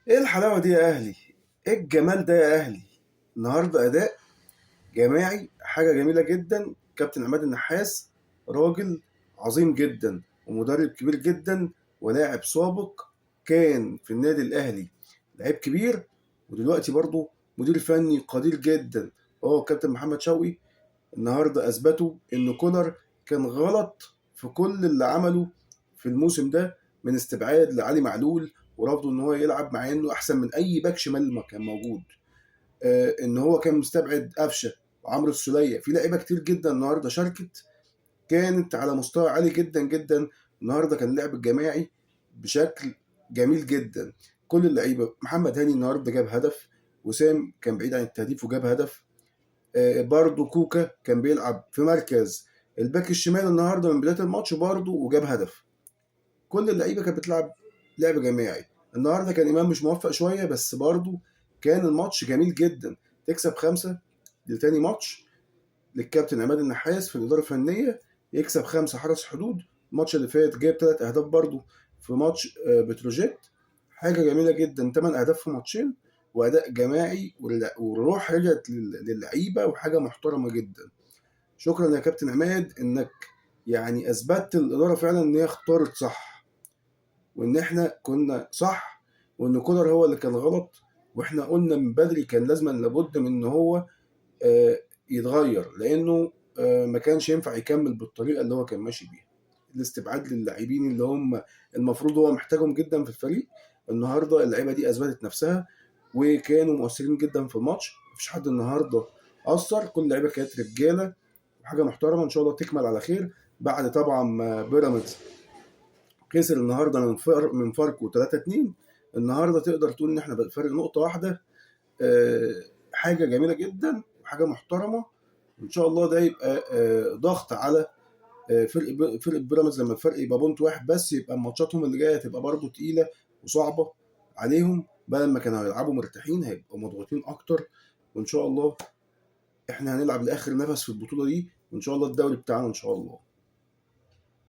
ايه الحلاوة دي يا اهلي؟ ايه الجمال ده يا اهلي؟ النهارده اداء جماعي، حاجة جميلة جدا. كابتن عماد النحاس راجل عظيم جدا ومدرب كبير جدا ولاعب سابق كان في النادي الاهلي، لعيب كبير، ودلوقتي برضه مدير فني قدير جدا. هو كابتن محمد شوقي النهارده اثبتوا ان كولر كان غلط في كل اللي عمله في الموسم ده، من استبعاد لعلي معلول ورفضه ان هو يلعب مع انه احسن من اي باك شمال ما كان موجود، ان هو كان مستبعد قفشه وعمرو السوليه. في لعيبة كتير جدا النهارده شاركت كانت على مستوى عالي جدا جدا. النهارده كان اللعب الجماعي بشكل جميل جدا، كل اللعيبة. محمد هاني النهارده جاب هدف، وسام كان بعيد عن التهديف وجاب هدف، برضو كوكا كان بيلعب في مركز الباك الشمال النهارده من بداية الماتش برضو وجاب هدف. كل اللعيبة كانت بتلعب لعب جماعي. النهارده كان امام مش موفق شوية، بس برضو كان الماتش جميل جدا. تكسب 5 لتاني ماتش للكابتن عماد النحاس في الادارة الفنية، يكسب 5 حرس حدود. الماتش اللي فات جاب 3 اهداف برضو في ماتش بتروجيت، حاجة جميلة جدا. 8 اهداف في ماتشين واداء جماعي، والروح رجعت للعيبة، وحاجه محترمه جدا. شكرا يا كابتن عماد انك يعني اثبتت الادارة فعلا ان هي اختارت صح، وان احنا كنا صح، وان كولر هو اللي كان غلط، واحنا قلنا من بدري كان لازم لابد من ان هو يتغير، لانه ما كانش ينفع يكمل بالطريقة اللي هو كان ماشي بيها. الاستبعاد للاعبين اللي هم المفروض هو محتاجهم جدا في الفريق. النهارده اللعيبة دي اثبتت نفسها وكانوا مؤثرين جدا في الماتش، مفيش حد النهارده قصر، كل اللعيبة كانت رجاله وحاجه محترمه. ان شاء الله تكمل على خير. بعد طبعا ما بيراميدز خسر النهارده من فاركو 3-2، النهارده تقدر تقول ان احنا بفرق نقطة واحدة، حاجة جميلة جدا وحاجه محترمه. وان شاء الله ده يبقى ضغط على فرق بيراميدز. لما الفرق يبقى point واحد بس، يبقى ماتشاتهم اللي جاية تبقى برضو تقيلة وصعبة عليهم، بدل ما كانوا هيلعبوا مرتاحين هيبقوا مضغوطين اكتر. وان شاء الله احنا هنلعب لاخر نفس في البطولة دي، وان شاء الله الدوري بتاعنا ان شاء الله.